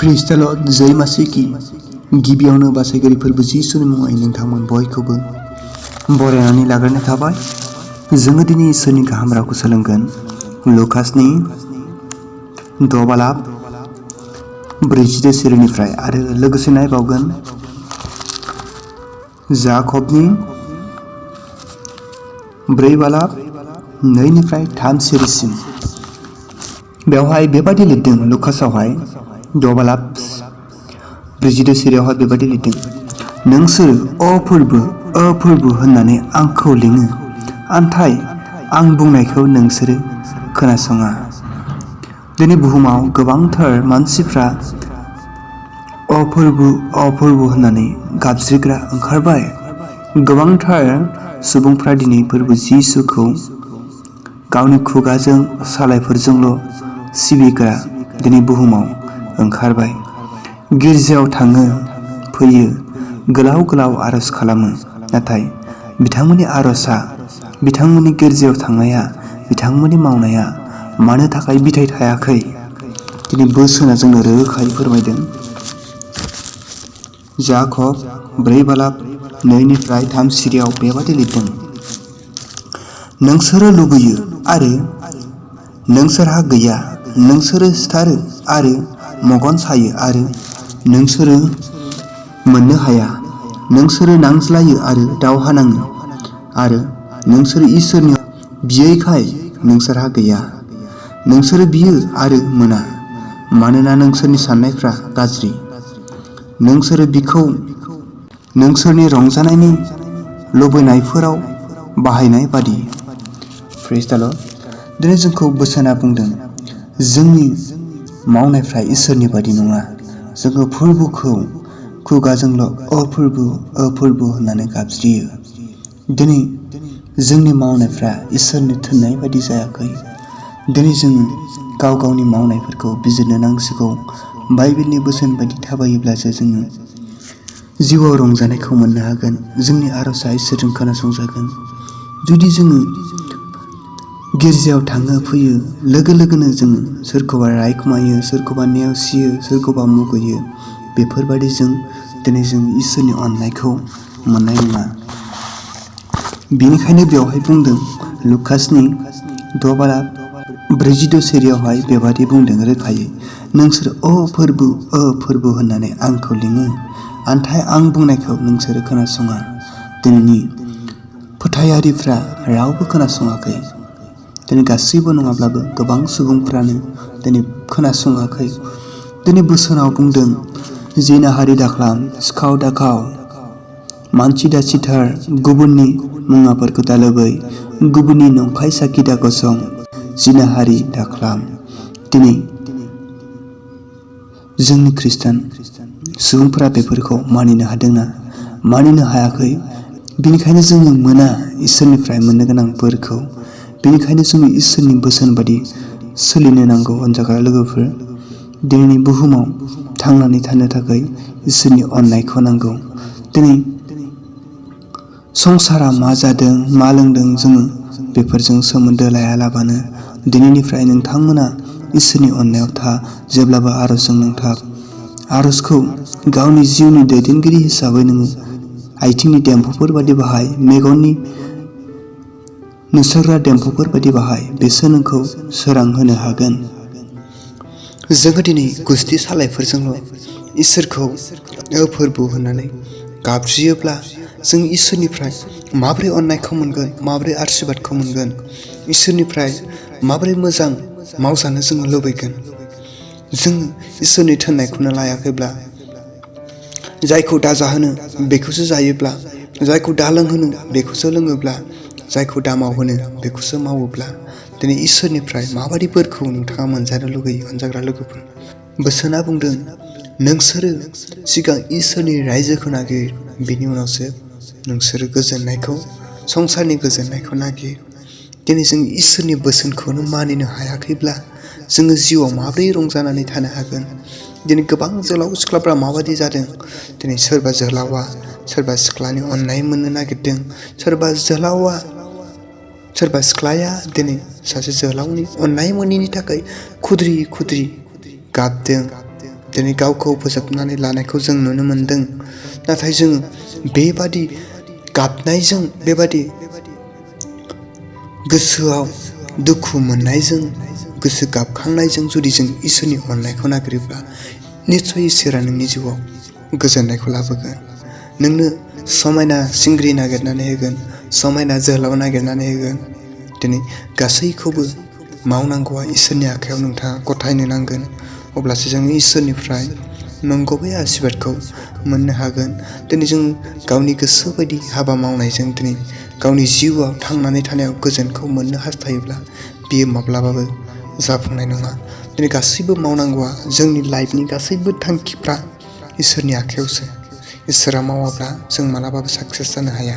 Praise द lord जय मासिकि गिबियावनो बासायगिरि फोरबो जिसुनि मुङै नोंथांमोन बयखौबो बरायनानै लाग्रोनाय थाबाय। जोङो दिनै इसोरनि गाहाम रावखौ सोलोंगोन। लुकासनि 6:40 सिरिनिफ्राय आरो लोगोसे नायबावगोन जाकबनि 4:2-3 सिरिसिम। बेवहाय बेबादि लिरदों, लुकासआवहाय 6:42 सिरियावहाय बेबादि लिरदों, नोंसोर अफोरबो होननानै आंखौ लिङो, नाथाय आं बुंनायखौ नोंसोरो खोनासङा। दिनै बुहुमाव गोबांथार मानसिफ्रा अफोरबो होननानै गाबज्रिग्रा ओंखारबाय। गोबांथार सुबुंफ्रा दिनै फोरबो जिसुखौ गावनि खुगाजों सालायफोरजोंल' सिबिग्रा दिनै बुहुमाव ओंखारबाय। गिर्जायाव थाङो, फैयो, गोलाव आरज खालामो, नाथाय बिथांमोननि आरजआ, बिथांमोननि गिर्जायाव थांनाया, बिथांमोननि मावनाया मानो थाखाय बिथाइ थायाखै? दिनै बोसोना जोंनो रोखायै फोरमायदों। जाकब 4:2-3 सिरियाव बेबादि लिरदों, नोंसोरो लुबैयो आरो नोंसोरहा गैया, नोंसोरो सिथारो आरो मेगन सायो आरो नोंसोरो मोननो हाया, नोंसोरो नांज्लायो आरो दावहा नाङो आरो नोंसोरो इसोरनियाव बियैखाय नोंसोरहा गैया। नोंसोरो बियो आरो मोना, मानोना नोंसोरनि साननायफ्रा गाज्रि। नोंसोरो बिखौ नोंसोरनि रंजानायनि लुबैनायफोराव बाहायनाय बादि। प्रेज द लर्ड। दिनै जोंखौ बोसोना बुंदों, जोंनि मावनायफ्रा इसोरनि बादि नङा। जोङो फोरबोखौ खुगाजोंल' अफोरबो होननानै गाबज्रियो। दिनै जोंनि मावनायफ्रा इसोरनि थिननाय बादि जायाखै। दिनै जोङो गाव गावनि मावनायफोरखौ बिजिरनो नांसिगौ। बाइबेलनि बोसोन बायदि थाबायोब्लासो जोङो जिउआव रंजानायखौ मोननो हागोन। जोंनि आरजआ इसोरजों खोनासंजागोन। जुदि जोङो गिर्जायाव थाङो, फैयो, लोगोनो जोङो सोरखौबा रायखुमायो, सोरखौबा नेवसियो, सोरखौबा मुगैयो, बेफोरबायदिजों दिनै जों इसोरनि अननायखौ मोननाय नङा। बेनिखायनो बेवहाय बुंदों, लुकासनि 6:42 सिरियावहाय बेबादि बुंदों रोखायै, नोंसोर अफोरबो होननानै आंखौ लिङो, नाथाय आं बुंनायखौ नोंसोरो खोनासङा। दिनैनि फोथायारिफ्रा रावबो खोनासङाखै। दिनै गासैबो नङाब्लाबो गोबां सुबुंफ्रानो दिनै खोनासङाखै। दिनै बोसोनाव बुंदों, जिनाहारि दाखालाम, सिखाव दाखाव, मानसि दा सिथार, गुबुननि मुवाफोरखौ दा लोबै, गुबुननि नंखाय साखि दा गसं, जिनाहारि दाखालाम। दिनै जोंनि खृष्टान सुबुंफोरा बेफोरखौ मानिनो हादोंना? मानिनो हायाखै। बेनिखायनो जोङो मोना इसोरनिफ्राय मोननो गोनां बोरखौ। बेनिखायनो जोङो इसोरनि बोसोन बादि सोलिनो नांगौ। अनजाग्रा लोगोफोर, दिनैनि बुहुमाव थांनानै थानो थाखाय इसोरनि अननायखौ नांगौ। दिनै संसारा मा जादों, मा लोंदों, जोङो बेफोरजों सोमोन्दो लायालाबानो दिनैनिफ्राय नोंथांमोना इसोरनि अननायाव था, जेब्लाबो आरजजों नांथाब। आरजखौ गावनि जिउनि दैदेनगिरि हिसाबै नोङो आथिंनि देम्फुफोर बादि बाहाय, मेगननि नुसारग्रा देम्फुफोर बादि बाहाय, बेसो नोंखौ सोरां होनो हागोन। जोङो दिनै गुस्थि सालायफोरजोंल' इसोरखौ अफोरबो होननानै गाबज्रियोब्ला जों इसोरनिफ्राय माबोरै अननायखौ मोनगोन, माबोरै आशीर्बादखौ मोनगोन, इसोरनिफ्राय माबोरै मोजां मावजानो जोङो लुबैगोन। जोङो इसोरनि थिननायखौनो लायाखैब्ला, जायखौ दा जाहोनो बेखौसो जायोब्ला, जायखौ दा लोंहोनो बेखौसो लोङोब्ला, जायखौ दा मावहोनो बेखौसो मावोब्ला, दिनै इसोरनिफ्राय माबादि बोरखौ नोंथाङा मोनजानो लुगैयो? अनजाग्रा लोगोफोर, बोसोना बुंदों, नोंसोरो सिगां इसोरनि रायजोखौ नागिर, बिनि उनावसो नोंसोरो गोजोननायखौ, संसारनि गोजोननायखौ नागिर। दिनै जों इसोरनि बोसोनखौनो मानिनो हायाखैब्ला जोङो जिउआव माबोरै रंजानानै थानो हागोन? दिनै गोबां जोहोलाव सिख्लाफ्रा माबादि जादों? दिनै सोरबा जोहोलावा सोरबा सिख्लानि अननाय मोननो नागिरदों, सोरबा सिख्लाया दिनै सासे जोहोलावनि अननाय मोनैनि थाखाय खुद्रि गाबदों, दिनै गावखौ फोजोबनानै लानायखौ जों नुनो मोनदों। नाथाय जों बेबादि गाबनायजों, बेबादि गोसोआव दुखु मोननायजों, गोसो गाबखांनायजों जुदि जों इसोरनि अननायखौ नागिरोब्ला निस्सय इसोरा नोंनि जिउआव गोजोननायखौ लाबोगोन। नोंनो समायना सिंग्रि नागिरनानै होगोन, समायना जोहोलाव नागिरनानै होगोन। दिनै गासैखौबो मावनांगौआ इसोरनि आखायाव नोंथाङा गथायनो नांगोन। अब्लासो जों इसोरनिफ्राय नंगुबै आशीर्बादखौ मोननो हागोन। दिनै जों गावनि गोसो बायदि हाबा मावनायजों दिनै गावनि जिउआव थांनानै थानायाव गोजोनखौ मोननो हास्थायोब्ला बियो माब्लाबाबो जाफुंनाय नङा। दिनै गासैबो मावनांगौआ, जोंनि लाइफनि गासैबो थांखिफ्रा इसोरनि आखायावसो। इसोरा मावाब्ला जों मालाबाबो साक्सेस जानो हाया।